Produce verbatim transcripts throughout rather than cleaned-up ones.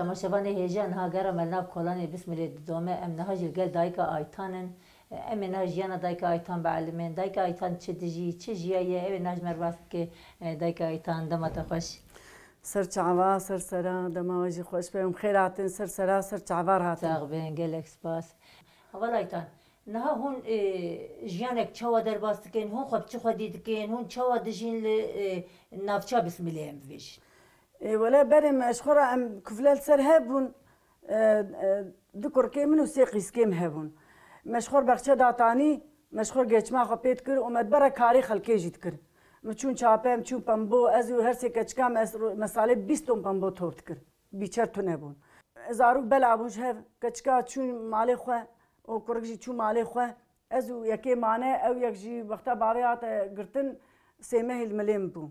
Temaşevanê hêja niha gera me li nav kolanê Bismilê didome. Em niha jî li gel dayika Aytan in. Em ê niha jiyana dayika Aytan bielimên. Dayika Aytan çi dijî, çi jiyaye, ew ê niha ji me re behs bike. E, dayika Aytan, dema te xweş. Ser çava, ser sera, dema we jî xweş be. Em xêr hatin, ser sera, ser çava re hatin. Sax bin, gelek spas. Heval Aytan, niha hûn, e, jiyanek çawa derbas dikin, hûn xwe bi çi xwedî dikin, hûn çawa dijîn li, e, navça Bismilê em bibêjin? Ê, wele berê me, ji xwe re em kufle li ser hebûn, e, e, du kurkê min û sê qîzkê min hebûn. Me ji xwe re bexçe datanî, me ji xwe re geçma xwe pê dikir û me di ber re karê xelkê jî dikir. Min çûn çape, min çûn pembo, ez û her sê keçika me, ez ro-, me salê bîst ton pembo top dikir. Bîçer tune bûn. Zarok bela bûn ji hev, keçika çûn malê xwe û kurik jî çû malê xwe. Ez û yekê mane, ew yek jî wexta bavê hate girtin, sê mehî li milê min bû.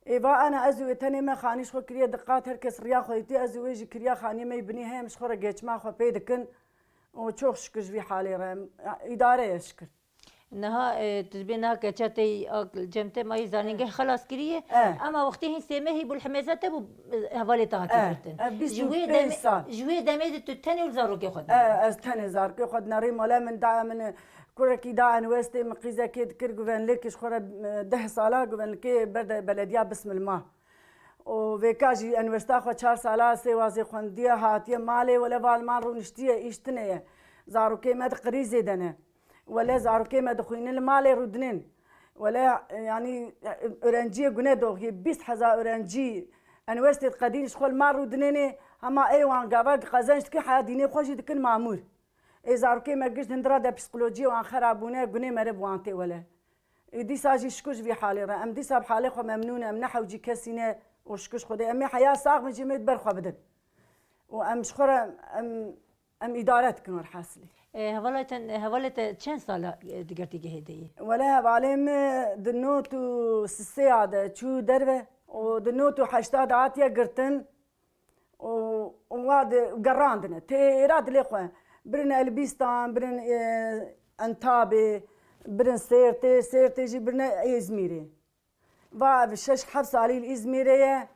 Ê va ena ez û ê tenê me xanî ji xwe kiriye diqat, her kes riya xwe dîtiye, ez û wê jî kiriya xaniyê me yî binî heye, em ji xwe re geçma xwe pê dikin û çok şikir ji vî halê re em îdare ye şikir. Niha, e, tu dibê niha keça te yî a cem te mayî zanîngeh xelas kiriye. Eh. Ema wextê hîn sê mehî bû li hemêza te bû, e, hevalê te hatiye Eh, girtin. eh, Ji wê bîst û pênc demê, sal. Ji wê demê de tu tenê li zarokê xwe dinêrî. Eh, ez tenê zarokê xwe dinêrîm. Wele min da min, e, kurekî da enwestê, min qîzekê dikir guvenlik, ji xwe re, e, deh sala guvenlikê berde belediya Bismil ma. Û vêka jî enwesta xwe çar sala sê wazê xwendiye, hatiye malê, wele va li mal rûniştiye, îş tune ye. Zarokê me di qirîzê de ne. Wele zarokê me dixwînin li malê rûdinin. Wele, yanî, öğrenciyê gune doxiyê, bîst hezar öğrencî enwestê diqedîn ji xwe li mal rûdinênê, hema ê wan gava qezenc dikin, heya dînê xwe jî dikin mamûr. Ê zarokê me giş hindira de psîkolojiyê wan xera bûne, gunê meriv wan tê wele. Ê dîsa jî şikir ji vî halê re. Em dîsa bi halê xwe memnûn in, em ne hewcî kesî ne û şikir ji Xwedê. Em ê heya sax bin jî em ê di ber xwe bidin. Û em ji xwe re, em Em îdare dikin werhasilî. E, hevalê te, hevalê te çend sala, e, di girtîgehê de yî? Wele hevalê min di not û sisê ya de çû derve û di not û heşta de hatiye girtin û, û wa di gerandine. Tê êra dilê xwe. Birin Elbîstan, birin, e, Entabê, birin Sêrtê, Sêrtê jî birine Êzmîrê. Va ev şeş heft salî li Îzmîrê ye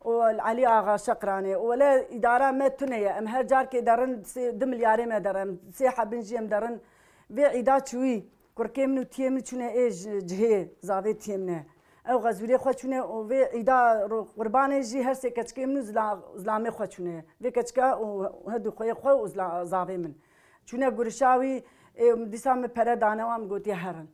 û li Elî Axa Şeqranê. Û wele îdara me tune ye. Em her carkê derin sê, du milyarê me derin. Sê hebin jî em derin. Vê îda çûyî kurkê min û tiyê min çûne ê ji cihê zavê tiyê min e. Ew xezûrê xwe çûne û vê îda ro-, qurbanê jî her sê keçikê min û zila-, zilamê xwe çûne. Vê keçika û her du xweyê xwe û zila-, zavê min. Çûne gurişa wî, ê, dîsa min pere dane wan, min gotiye herin.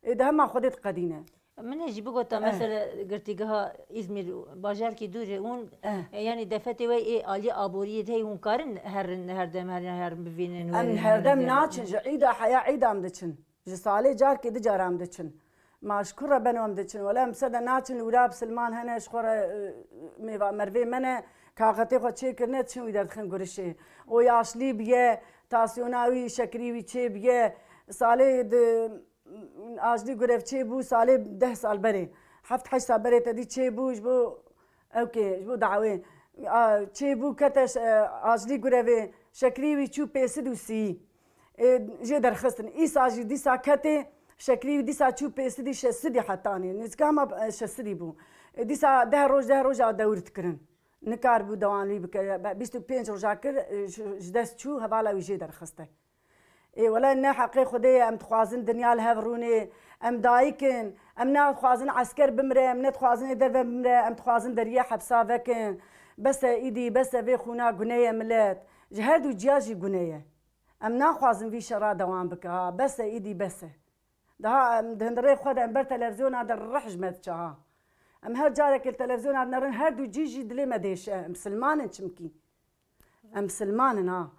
Ê, di hema Xwedê diqedîne. Min hê jî bigota, Eh. mesela girtîgeha Îzmîr bajarkî dûr e, hûn, Eh. e, yanî defetê we ê alî aboriyê de hê hûn karin herin, her dem herin, herin bivînin, Em werin, herdem herin naçin, ji îda heya îda em diçin. Ji salê carkê du cara em diçin. Ma ji kur re beno em diçin. Wele em sede naçin, li wira bisilman hene, ji xwe re, e, mêva mervê me ne, kaxetê xwe çêkirine, diçin wî derdixin gurişê. O yaşlî biye, tasyona wî, şekirî wî çê biye. Salê di Ajlî gurev çêbû salê deh sal berê. Heft heşt sal berê te dî çêbû ji bo ewkê, ji bo dawê. A, çêbû kete ş-, e, ajlî gurevê şekirî wî çû pênc sed û sî. Ê, jê derxistin. Îsa jî dîsa ketê şekirî wî dîsa çû pênc sed û şeş sed hetanî. Nêzîka hema, e, şeş sed bû. E, dîsa deh roj, deh roj a dewr dikirin. Nikaribû dewamlî bike. Be-, bîst û pênc roja kir, e, ji, ji dest çû, hevala wî jê derxiste. Ê wele ne heqê Xwedê ye, em dixwazin dinya li hev rûnê, em dayik in, em ne dixwazin esker bimire, em ne dixwazin ê derve bimire, em dixwazin deriyê hepsa vekin. Bes e îdî, bes e vê xûna gune ye milet. Ji her du ciya jî gune ye. Em naxwazin vî şera dewam bike ha, bes e îdî bes e. Daha em di hundirê xwe de em ber televîzyona de rih ji me diçe ha. Em her carekê li televîzyona dinerin her du cî jî dilê me dêşe, em misilman in çimkî. Em misilman in ha.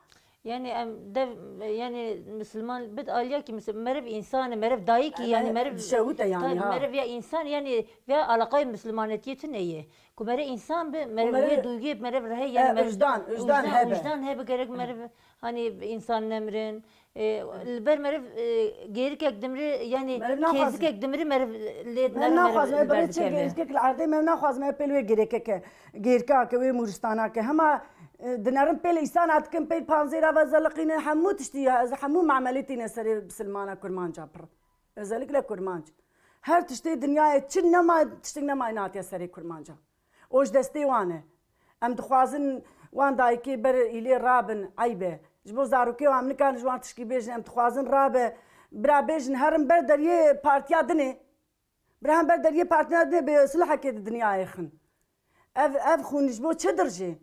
Yani em dev, yani misilman bit aliyakî misil-, meriv însan e, meriv dayikî, yani meriv dişewite yani ha. Meriv ya însan yani veya alaqayê misilmanetiyê tune ye. Ku meriv însan bi, meriv wê duyguyê, meriv re heye, yani e, meriv wijdan, wijdan hebe. Wijdan hebe gerek meriv hani însan nemirin. E, li ber meriv, e, gêrikek dimri, yani kêzikek dimri meriv lê meriv naxwazin, e, birê çi gêrikek li erdê me naxwazin, e, pêl wê gêrikeke, gêrikake wê mûristana ke. Hema, e, dinerin pêl îsana dikin, pêl panzêra ve zeliqînin, hemû tiştî, hemû mamelî tîne serê bisilmana kurmanca pir. Özellikle kurmanc. Her tiştê dinyayê çi nema, tiştek nema natiye serê kurmanca. O ji destê wan e. Em dixwazin Wan dayikê ber îlê rabin, eyb e. Ji bo zarokê wan em nikarin ji wan tişkî bêjin, em dixwazin rabe. Bira bêjin herin ber deriyê partiya dinê. Bira hem ber deriyê partiya dinê bi silahekê di dinyayê xin. Ev, ev xûn ji bo çi dirjê?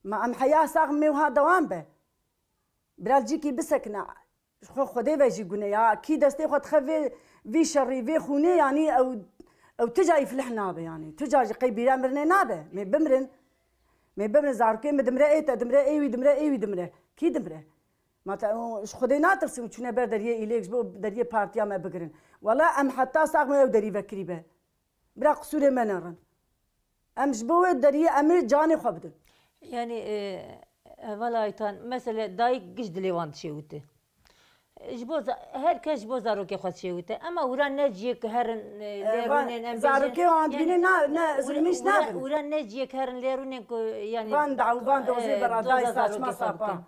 Ma em heya sax mê wiha dewam be. Bira cîkî bisekine. Ji xwe Xwedê ve jî gune ya. Kî destê xwe dixe vê, vî şerî, vê xûnê, yanî ew, ew tu carî filih nabe yanî. Tu car jî qey bîra mirinê nabe. Mê bimirin. Mê bimirin, zarokê min dimire, ê te dimire, ê wî dimire, ê wî dimire. Kî dimire? Ma te, o, ji Xwedê natirsin û çûne ber deriyê îlêk ji bo deriyê partiya me bigirin. Wela em heta sax me ew derî vekirî be. Bira qisûrê me nerin. Em ji bo wê deriyê em ê canê xwe bidin. Yanî e, heval Aytan, mesele dayik giş dilê wan dişêwite. Ji bo za- her kes ji bo zarokê xwe dişêwite. Ema wira ne ciyê ku herin e, lê rûnên em bêjin. Zarokê wan dibînin na ne zilmîş nabin. Wira ne ciyê ku herin lê rûnên ku yanî. Van daw van dozê e, beradayî saçma sapan.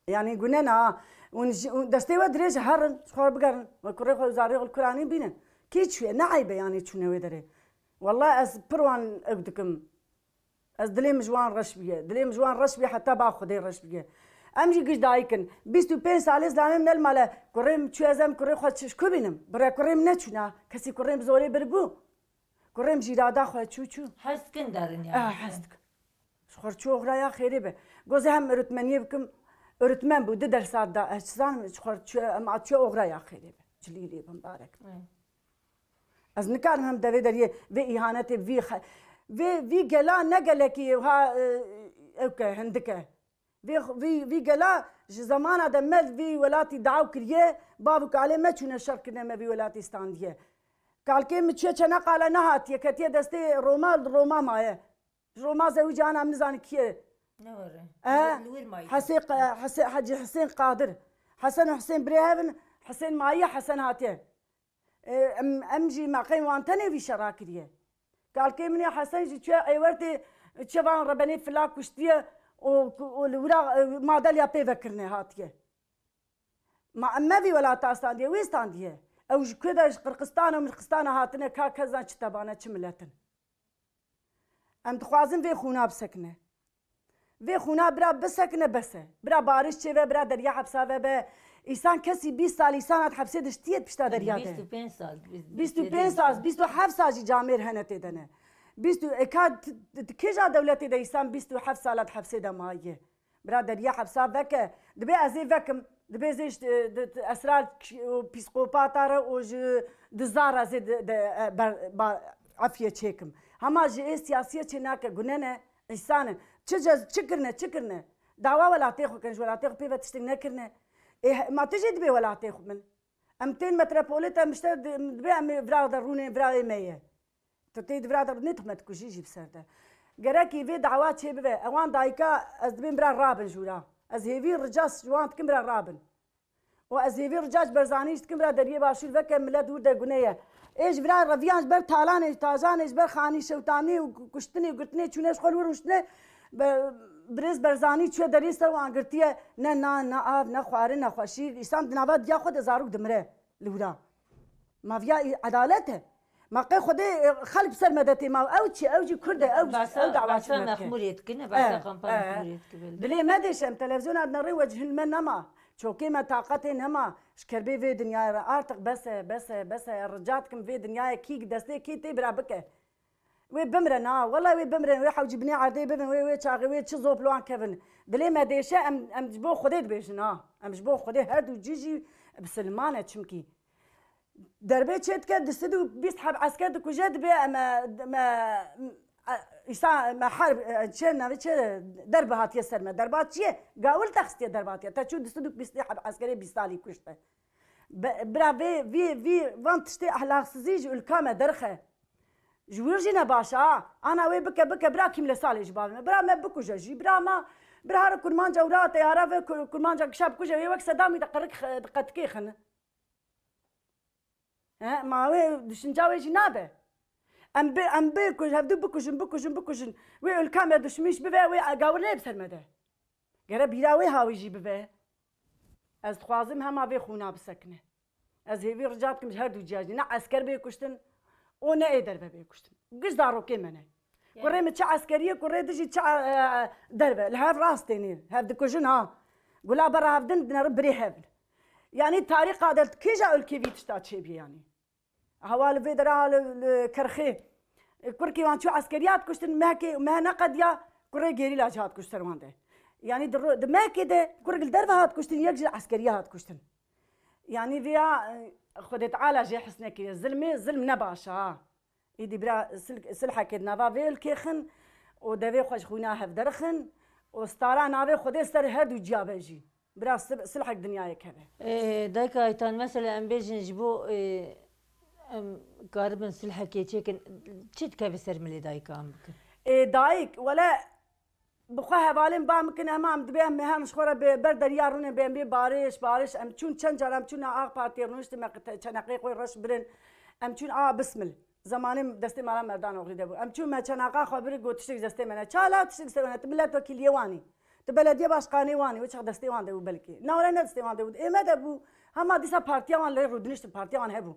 Yanî gune ne ha. Hûn ji hûn destê we dirêj herin, ji xwe bigerin. We kurê xwe zarê xwe kuranî bînin. Kî çûye? Ne eyb e yanî çûne wê derê. Wela ez pir wan ew dikim. Ez dilê min ji wan reş biye. Dilê min ji wan reş biye heta ba Xwedê reş biye. Em jî giş dayik in. Bîst û pênc salê zilamê min ne li male. Kurê min çû ez em kurê xwe çi ji ku bînim? Bire kurê min neçûna. Kesî kurê min bi zorê biribû. Kurê min jî îrada xwe çû çû. Hez dikin derin yani. Ah, hez dikin. Ji xwe çû oxraya xêrê be. Gozê hem öğretmeniyê bikim. Öğretmen bû, di dersa da. Ez çi zanim, ji xwe çû, em a çû oxraya xêrê be. Cilî lê bimbarek. Ez nikarim hem devê deriyê vê îhanetê vî xe- vê vî gela ne gelekî ha e, ewke hindike. Vê vî, vî gela ji zemana de me vî welatî daw kiriye, bav û kalê me çûne şer kirine me vî welatî standiye. Kalkê min çûye çene qala nehatiye, ketiye destê Roma, li Roma maye. Ji Roma zewicî ana em nizanin kî ye. Ne were. E, Li wir mayî. Hesê, Hesê, Hecî Hisên Qadir. Hesen û Hisên birê hev in, Hisên mayiye, Hesen hatiye. E, em, em jî me qey wan tenê vî şera kiriye. Kalkê min ê Hesen jî çûye Êwertê çevan rebenê fila kuştiye û, û li wira e, madelya pê vekirine hatiye. Ma em me vî welata standiye, wê standiye. Ew ji ku de ji Qirqistan û Mirqistan hatine ka kezan çi tebane çi milet in. Em dixwazin vê xûna bisekine. Vê xûna bira bisekine bes e. Bira bariş çêve, bira derya hepsa vebe. Îsan kesî bîst sal îsan hat hepsê de ştiye pişta derya de. Bîst û pênc sal. Bîst û pênc sal, bîst û heft sal jî camêr hene tê de ne. Bîst û eka kêja dewletê de îsan bîst û heft sal hat hepsê de mayiye. Bira derya hepsa veke. Dibê ez ê vekim. Dibê zê esrar psîkopata re û ji dizara zê efiyê çêkim. Hema ji ê siyasiyê çê nake, gune ne, însan in. Çi cez, çi kirine, çi kirine? Dawa welatê xwe kirin, ji welatê xwe pê ve tiştek nekirine. Ê, ma tu jê dibê welatê xwe min. Em tên metropolê te mişte dibê em ê vira de rûnê vira ê me ye. Tu tê di vira de nê tixmet kujî jî bi ser de. Gerekî vê dawa çê bibe. Ewan dayika ez dibêm bira rabin jûra. Ez hêvî rica ji wan dikim bira rabin. Û ez hêvî rica ji Berzanî jî dikim bira deriyê başûr veke milet wir de gune ye. Ê ji vira reviyan ji ber talanê, tajanê, ji ber xanî şewtanî û kuştinê û girtinê çûne ji xwe li wir rûştine. Birêz Berzanî çûye deriyê ser wan girtiye. Ne nan, ne av, ne xwarin, ne xweşî. Îsan di nava diya xwe de zarok dimire li wira. Ma viya î- edalet e? Ma qey Xwedê e, xelk bi ser me de tê ma ew çi? Ew jî Kurd e, ew jî Behsa, ew dawa behsa çi me dike? Mexmûrê dikine, behsa E, kampa e. Mexmûrê dike belli. Dilê me dêşe, em televizyona dinêrê wecihil me nema. Çokê me taqetê nema. Ji kerbê vê dinyayê re artık bes e, bes e, bes e. Rica dikim vê dinyayê kî destê kê tê bira bike. Wê bimre na, wela wê bimre, wê hewcî binê erdê bibin, wê wê çaxê wê çi zop li wan kevin. Dilê me dêşe em, em ji bo Xwedê dibêjin ha. Em ji bo Xwedê her du cî jî bisilman e çimkî. Derbê çê dike du sed û bîst heb esker dikuje dibê em, em, e, îsa me her, e, çê navê çê derb hatiye ser me. Derba çi ye? Gawil te xistiye derb hatiye. Te çû du sed û bîst heb eskerê bîst salî kuşte. Be- Bira vê, vê, vê van tiştê ehlaksizî ji ülka me derxe. Ji wir jî ne baş a. Ana wê bike, bike, bira kîmle salê ji bavê me. Bira me bikuje jî. Bira me, bira here kurmanca wira teyara ve kur- kurmanca kişa bikuje. Wê wek Sedamî de qerik xe- qetikê xin. He, ma wê düşünca wê jî nabe. Em bi, em bikuj, hevdu bikujin, bikujin, bikujin. Wê ülka me düşmüş bibe, wê gawir neyê bi ser me de. Gere bîra wê hawî jî bibe. Ez dixwazim hema vê xûna bisekine. Ez hêvî rica dikim ji her du ciya jî ne esker bê kuştin û ne ê derve bê kuştin. Giş zarokê me ne. Kurê min çi eskeriyê, kurê dijî çi, e, e, derve. Li hev rast tênê. Hev dikujin ha. Gula bera hev din dineri birê hev. Yanî tarîxa de kêja ülkê vî tişta çêbî yanî. Hewa li vê dera li, li Kerxê. Kurkê wan çû eskeriya hat kuştin, mehkê, meh neqediya, kurê gerîla jî hat kuşt ser wan de. Yanî di ro-, di mehkê de kurk li derve hat kuştin, yek jî eskeriya hat kuştin. Yanî vêya, e, Xwedê Teala jê his nekiriye. Zilmê, zilm ne baş e ha. Îdî bira sil-, silhekê di nava vê ülkê xin û devê xwe ji xwîna hev derxin û stara navê Xwedê ser her du ciya be jî. Bira sil-, silhek dinyayê keve. Ê, dayika Aytan, mesela em bêjin ji bo, ê, em karibin silhekê çêkin, çi dikeve ser milê dayika em bikin? Ê, dayik, wele bi xwe hevalên ba min kin, hema em dibê em hem ji xwe re bê ber deriya rûnê bê, em bê bariş, bariş, em çûn çend cara em çûn a AK Partiyê rûniştin me qe-, çeneqê xwe reş birin. Em çûn a Bismil. Zemanê destê Mala Merdan Oxlî de bû. Em çûn me çenaqa xwe bir got tiştek destê me ne. Çala tiştek destê me ne. Tu milletvekîliyê wan î. Tu belediye başkanê wan î. Wê çax destê wan de bû belkî. Na were ne destê wan de bû. Ê me de bû. Hema dîsa partiya wan lê rûdiniştin partiya wan hebû.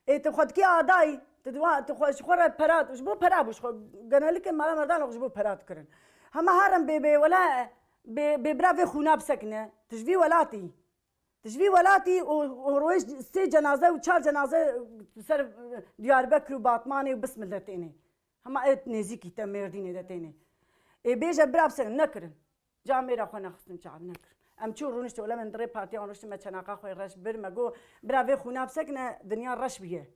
Ê tu xwe dikî adayî. Tu diwa, tu xwe ji xwe re pera, ji bo pera bû ji xwe. Genellikle Mala Merdan Oxlî ji bo pera dikirin. Hema herin bê bê wele bê, bê bira vê xûna bisekine. Tu ji vî welatî. Tu ji vî welatî û, û roj sê cenaze û çar cenaze ser Diyarbekir û Batmanê û Bismil de tênê. Hema ê nêzîkî te Mêrdînê de tênê. Ê bêje bira bisekine, nekirin. Camêra xwe nexistin çav, nekirin. Em çû rûniştin, wele min di rê partiya wan rûniştin, me çenaqa xwe reş bir, me got, bira vê xûna bisekine, dinya reş bûye.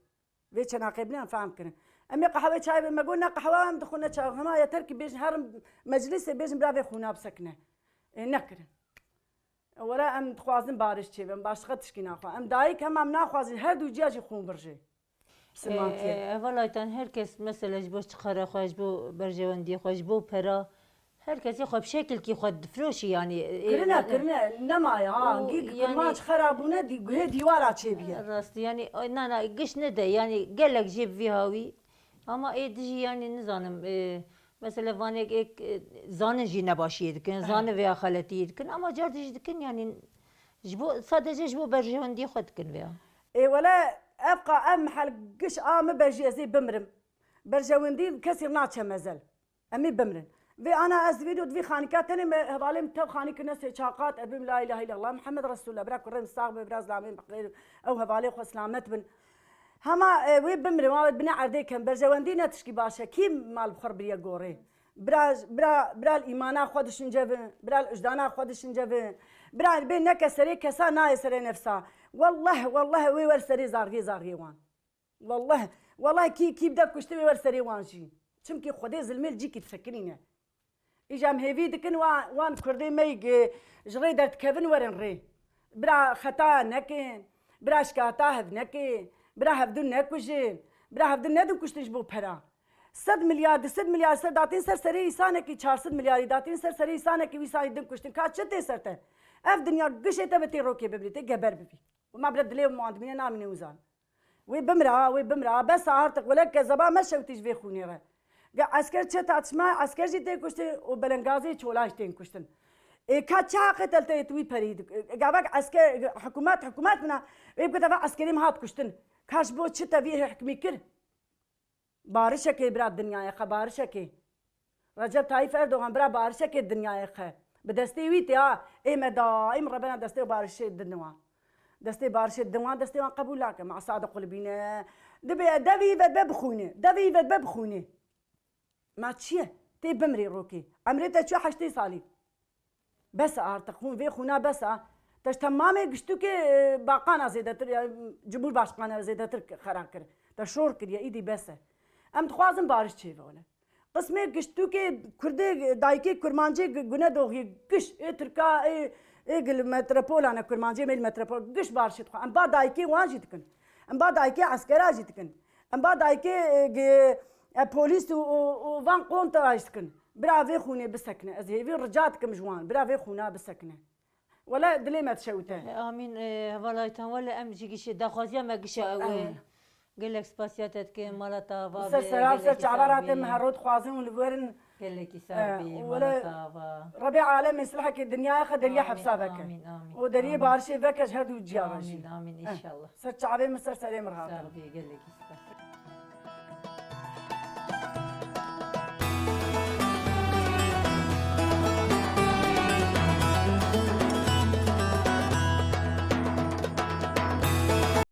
Vê çenaqê bine em fehm kirin. Em ê qehwê çayê bin, me got, ne qehwe em dixwin ne çay. Hema yeter ki bêjin herin meclisê bêjin bira vê xûna bisekine. Ê, nekirin. Were em dixwazin bariş çêbe, em başqa tişkî naxwe. Em dayik hema em naxwazin her du ciya jî xûn birjê. Simantiye. Ê, ê, hevalaytan her kes mesela ji bo çiqara xwe, ji bo berjewendiyê xwe, ji bo pera, her kesê xwe bi şekilkî xwe difiroşî, yanî, ê, Kirine, e, kirine, nemaye, ha, û gî yanî kirmanc xera bûne, dî-, guhê dîwara çêbiye. Rast, yanî, na, na, giş nede, yanî, gelek jê bi vî hawî, ama ê dijî, yanî, nizanim, e, mesela, vanek êk, e, zanin jî nebaşiyê dikin, zanin vêya xeletiyê dikin, ama car dijî dikin, yanî, ji bo, sadece ji bo berjewendiyê xwe dikin vêya. Ê, wele, ev qa, ev mihel giş a min be jî ez ê bimrim. Berjewendî kesî naçe mezel. Em ê bimrin. Vê ana ez vîdeo di vî xanîka tenê me hevalê min tev xanî kirine sê çar qat, ez bim la îlahe îllallah Muhammed Resulullah, bira kurê min sax be, bira zilamê min bi xêr, ew hevalê xwe silamet bin. Hema, e, wê bimrin, wa bine erdê kem, berjewendî ne tişkî baş e. Kî mal bi xwe re biriye gorê? Bira, bira, bira li îmana xwe dişincevin, bira li icdana xwe dişincevin. Bira bê neke serê kesa, nayê serê nefsa. Welleh, welleh wê wer serê zargê zargê wan. Welleh, welleh kî, kî bide kuştin wê wer serê wan jî. Çimkî Xwedê zilmê li cîkî disekinîne. Îja em hêvî dikin wa-, wan kurdê me yî ji rê derdikevin werin rê. Bira xeta nekin, bira şikayeta hev nekin, bira hevdû nekujin, bira hevdû nedin kuştin ji bo pera. Sed milyar, du sed milyar ser datîn ser serê îsanekî, çar sed milyarî datîn ser serê îsanekî, wî îsanî din kuştin. Ka çi tê ser te? Ev dinya gişê te bi tê rokê bibirî, tê geber bibî. Û ma bira dilê wan dimîne namîne wizan. Wê bimra, wê bimra. Bes e artık. Wele kezeba me şewtî ji vê xûnê re. Ge esker çê tartişma, esker jî tê kuştin û belengazê çola jî tên kuştin. Ê ka çi heqê te li te yê tu wî perî dik-, e, gavek esker, hikûmet, hikûmet bina, wê bike teva eskerê min hat kuştin. Ka ji bo çi te vî hikmî kir? Barişekê bira dinyayê xwe, barişekê. Recep Tayyip Erdogan bira barişekê dinyayê xwe. Bi destê wî tê ha. Ê me daîm Rebena destê barişê didin wan. Destê barişê didin wan, destê wan qebûl nake. Ma Sadiq Xulbîne. Dibê devî vedbe bixwîne. Devî vedbe bixwîne. Ma çi ye? Tê bimrê rokê. Emrê te çû heştê salî. Bes e artık, hûn vê xûna bes e. Te ji temamê giştûkê, e, baqana zêdetir, ya, cumhurbaşkana zêdetir xera kir. Te şor kiriye, îdî bes e. Em dixwazin bariş çêbe wele. Qismê giştûkê Kurdê, dayikê Kurmancê gu-, gune doxî, giş, ê Tirka, ê, ê gil metropolane Kurmancê mêl metropol, giş barişê dixwe. Em ba dayikê wan jî dikin. Em ba dayikê eskera jî dikin. Em ba dayikê, e, gi-, e, polîs û, û, û van kontra jî dikin. Bira vê xûnê bisekine. Ez hêvî rica dikim ji wan. Bira vê xûna bisekine. Wele dilê me dişewite. E, amîn, e, hevalaytan. Wele em jî gişê daxwaziya me gişe ew e. Eh. Gelek spasiya te dikim, mala te ava be, ser sera, ser çava ra te me herot xwazin û li werin. Gelekî sar bî, mala te ava. Rebê alemê silhekê dinyaya xwe derya hepsa veke. Amîn, amîn. Û deriyê barişê veke ji her du ciya re jî. Amîn, amîn, inşallah. Ser çavê min, ser serê min rahat. Sar bî, gelekî spas.